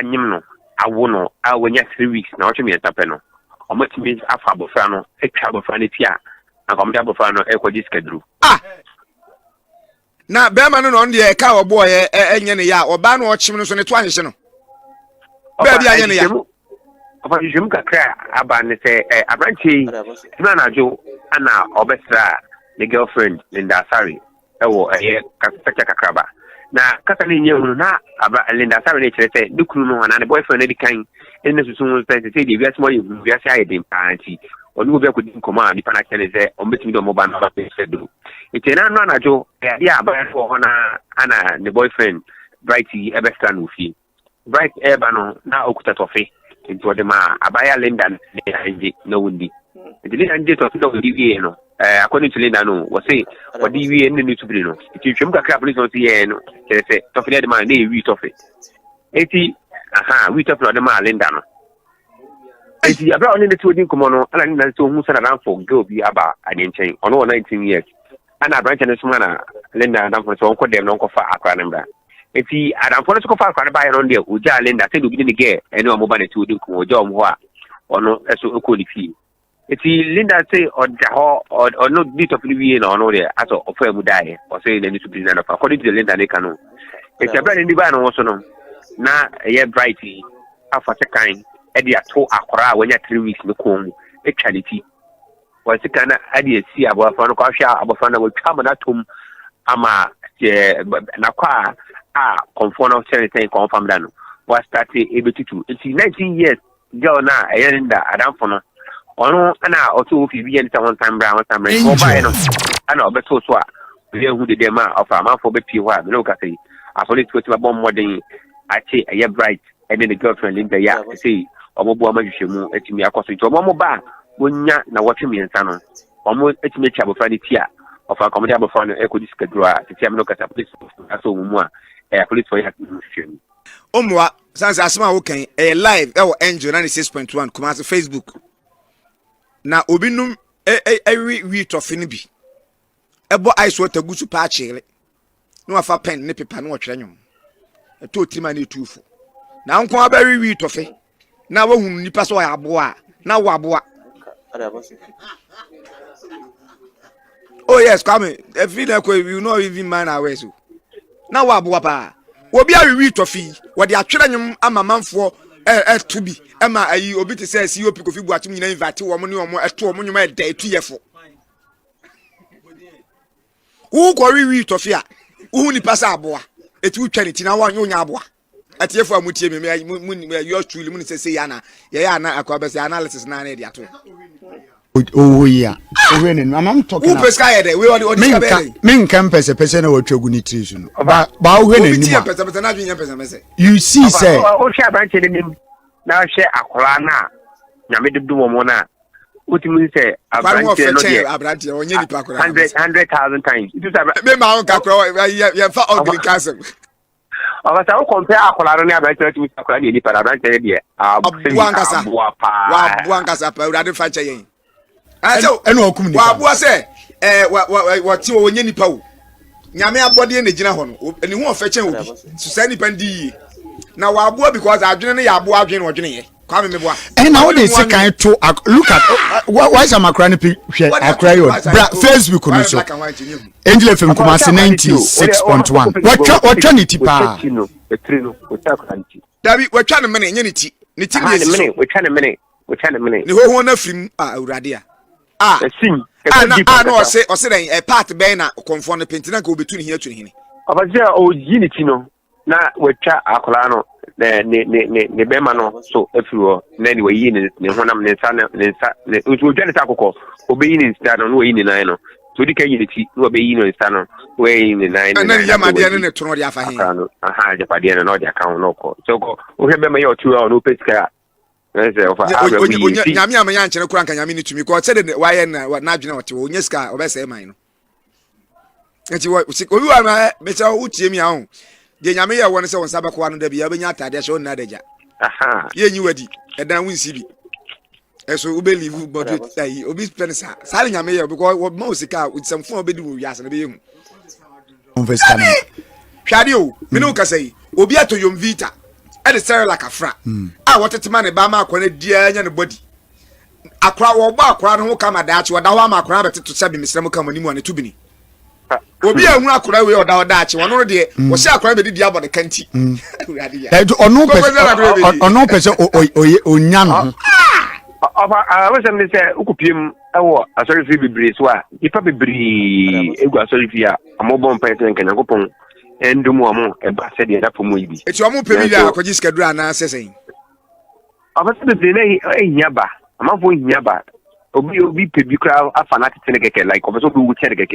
Anyem no awo no a wanya 3 weeks na ɔtwe 3 pɛ no, ɔmatumi afa abɔfra no atwa abɔfra no ti a anka ɔmde abɔfra no ɛkɔgye sikaduro. Ah, na bɛrima no na ɔno deɛ ɛka a ɔbɔɔyɛ ɛnyɛ ne ya a, ɔbaa no ɔkyem no so ne to ahyehye no baabi anyɛ ne ya. Ɔfa nhwehwɛmu kakra a aba ne sɛ aberanteɛ yi ɛno anadwo ana ɔbɛsra ne girlfriend Linda Asare ɛwɔ ɛyɛ kasakya kakraba, na kasa no nyɛ hunu na abra Linda Asare no kyerɛ sɛ ne kunu no anaa ne boyfriend no adi kan ɛne ne susu ho sɛ deɛ wiase mu ayɛ hu, wiase ayɛ den paa, nti ɔne obi akɔdi nkɔmmɔ a nipa no akyerɛ ne sɛ ɔmbɛtumi de ɔmo ba no aba bɛhyɛ do. Nti ɛna no anadwo ɛyɛ adeɛ a abaayewa no wɔ hɔ na ana ne boyfriend Bright yi ɛbɛsra no wɔ fie. Bright ɛreba no na okuta tɔfe, nti ɔde ma abaayewa Linda ne angye na wɔndi. Nti Linda ngye tɔfe na wɔdi wie no, according to Linda no, wɔse wɔde wie ne ne tubiri no. Nti twam kakra a polisi no yɛɛ no kyerɛ sɛ tɔfe no yɛde ma no na ɛyɛ wii tɔfe. Nti aha wii tɔfe na ɔde maa Linda no. Nti abere a ɔne ne te odi nkɔmmɔ no, ɛna Linda nso ohun sɛ n'adamfo girl bi aba ne nkyɛn, ɔno wɔ 19 years, ɛna aberanteɛ no soma na Linda adamfo no sɛ ɔnkɔ dɛm na ɔnkɔfa akora no mbra. Nti adamfo no nso kɔfa akora no baeɛ no deɛ, ogyaa Linda sɛdeɛ obi ne ne girl ɛne ɔmo ba n'akyi odi nkɔmmɔ, ogyaa ɔmo hɔ a ɔno ɛso kɔɔ ne fie. Nti Linda se ɔda hɔ, ɔno di tɔfe no wie na ɔno deɛ asɛ ɔfaa mu daeɛ, ɔsɛ n'ani so biri na nɔfa, according to the Linda ne ka no. Nti abere a n'ani baa ne ho so no, na ɛyɛ Bright yi afa sekan ɛde ato akora a wanya 3 weeks ne kɔn mu atwa ne ti. Wɔn sekan no ɛde asi abɔfra no kɔ ahwɛ abɔfra no wɔatwa ama no atom ama n'akɔ a kɔnfoɔ no kyerɛ ne sɛn kɔnfam da no wɔastart ebetutu. Nti 19 years girl no a ɛyɛ Linda adamfo no, ɔno ɛna ɔto wɔ fie bi yɛ ne sɛ wɔnsan mbra, wɔnsan mbra. Nti ɔbaeɛ no ɛna ɔbɛto so a obi ahu dede ma ɔfa amanfoɔ bɛpie hɔ a mene wo kasa yi, apolisifoɔ tumi abɔ mmɔden akye ɛyɛ Bright ɛne ne girlfriend Linda yi a sɛ ɔmo boa ma hwehwɛ mu atumi akɔ so. Nti ɔmo ba a wɔnya na wɔtwe 3 no, ɔmo atumi atwa abɔfra no ti a ɔfa nkɔmɔ de abɔfra no ɛkɔdi sikaduro a tete amene kasa apolisifoɔ asɔ ɔmo mu a ɛyɛ apolisifoɔ yɛ hwehwɛ mu. Ɔmmoa san sɛ asɛm a wokan ɛyɛ live ɛwɔ Angel 96.1 Kumasi Facebook na obi num ɛwe wii tɔfe no bi ɛbɔ ice water gu so paa kyeere na wafa pen ne pepa na wɔtwerɛ nwom ɛtɔ tirim a na ɛtu fo na nko abɛwe wii tɔfe na wahunu nipa sɛ ɔyɛ aboa a na wo aboa. Oh yes, Kwame, every na kɔ, you no even mind our ways o. Na wo aboa paa. Obi awewi tɔfe wɔde atwerɛ nwom ama manfoɔ ɛto bi ɛma ayi obi te sɛ COP Kofi Buatum nyina invite wɔn ne wɔn ɛto wɔn nwom ɛdɛ ɛtu yɛ fo. Wokɔ wewi tɔfe a wohu nipa sɛ aboa eti wotwa ne ti na wɔnyɛ wonya aboa. Atiefo a mutie mi, mu mu yours truly mu ne sɛ sɛ yɛ ana yɛyɛ ana akɔ abɛsɛ analysis na ana yɛde ato. Owó yi a owó ne nu I'm talking. Who pesika yɛ dɛ wei ɔde ɔde sika bɛyɛ dɛ. Mi nka mpɛsɛpɛsɛ na watwa gu ne tiri so no ba ba wohwɛ n'anim a. Obi ti yɛ mpɛsɛpɛsɛ n'adwene yɛ mpɛsɛpɛsɛ. You see sɛ. Wohwɛ aberanteɛ n'anim na wohwɛ akwaraa no a Nyame de dom wɔn no a, wotumi sɛ aberanteɛ no deɛ aberanteɛ ɔnyɛ nipa koraa hundred hundred thousand times. Mi maa wo nka koraa yɛn fa ɔgiri nka asɛm. Ɔkasa wo compare akwaraa no ne aberanteɛ no, tumi sɛ akwaraa no yɛ nipa na aberanteɛ no deɛ aboa ankasa. Aboa paa. Waboa ankasa paa, Awurade fa nkyɛ yɛn. Ɛna ɔkum nipa. Waboa sɛ ɛɛ wa wa wɔte wɔ wɔnyɛ nipa o. Nyame abɔdeɛ na gyina hɔ no ne ho ɔfɛ kyɛn obi so saa nipa no di yie na waboa because adwene no yɛ aboa adwene na ɔdwene yɛ. Kwame meboa. Ɛna wode sekan to, look at why sɛ makora no pi hwɛ akora yi wɔ bra Facebook no so, Angel FM Kumasi 96.1. Wɔtwa wɔtwa ne ti paa. Dabi, wɔtwa ne mene, nyɛ ne ti, ne ti ne esi so. Wɔtwa ne mene, wɔtwa ne mene. Ne hoho no afiri mu a Awurade a a a na a na ɔse ɔse dɛn ɛ part bɛn na kɔnfɔn no penti na nka obetu ne hene atu ne hene. Ɔbɛsɛ ɔyi ne ti no na watwa akwaraa no ne ne ne ne ne bɛrima no so afiri hɔ na ne wayi ne ne honam, ne nsa, ne nsa ne nso otwa ne nsa akokɔ, obeyi ne nsa no na wayi ne nan no so, odi ka yi ne ti na wabeyi ne nsa no na wayi ne nan ne nan na ne yam adeɛ no ne tono de afa he akwaraa no aha agyapadeɛ no na ɔde aka ho na ɔkɔ sɛ ɔkɔ. Wohwɛ bɛrima yi a ɔte hɔ a ɔno ɔpɛ sika a ɛsɛ ɔfa awerɛho yie si. Nyame ama yɛ ankyɛne koraa nka Nyame ne tumi kɔ sɛde wayɛ na n'adwene a ɔte hɔ ɔnya sika a ɔbɛsɛe man no. Nti wɔ obi wɔ ma mesɛ wotie mi aho deɛ Nyame yɛ wɔ no sɛ wo nsa bɛkoa no da bia wobɛnya atade ahyɛ wo nna adagya yɛnyi wadi ɛdan wonsi bi ɛso wobɛlive moderate ayi obi pɛ no saa saa ne Nyame yɛ because wɔma wo sika a nsɛmfo a wobɛdi wɔ wiase no bɛyɛ hu. Ɔmfa sika no. Hwɛ adeɛ o, mene wo kasa yi, obi atɔ Yom Vita. Ɛde Cerelac afra a wɔtete ma ne ba ama akora no diaa nya ne body. Akora wɔbɔ akora no ho kama daakye ɔda hɔ ama akora abɛteto sɛ bimesrɛ mo ka mo anim a ne to bini. Obi a ehunu akora wei ɔda hɔ daakye ɔno no deɛ wɔhyɛ akora no bɛdidi abɔ ne ka nti. Awurade ya. Ɛnti ɔno pɛ sɛ ɔno pɛ sɛ ɔyɛ onya ne ho. Ɔfa awesɛm ne sɛ wokɔpie mu wɔ asɔrefie bebree so a nnipa bebree egu asɔrefie a wɔbɔ mpae sɛ nka Nyankopɔn ndom wɔn ɛba sɛdeɛ ɛda fam yi bi. Eti wɔn pɛ bi a akɔgye sikaduro anaasɛ sɛn? Ɔfɛ sɛ bebree na ehia ba, amanfoɔ hia ba. Obi obi pɛ bi koraa afa n'atete ne kɛkɛ like ɔpɛ sɛ obi wu kyɛ ne kɛkɛ.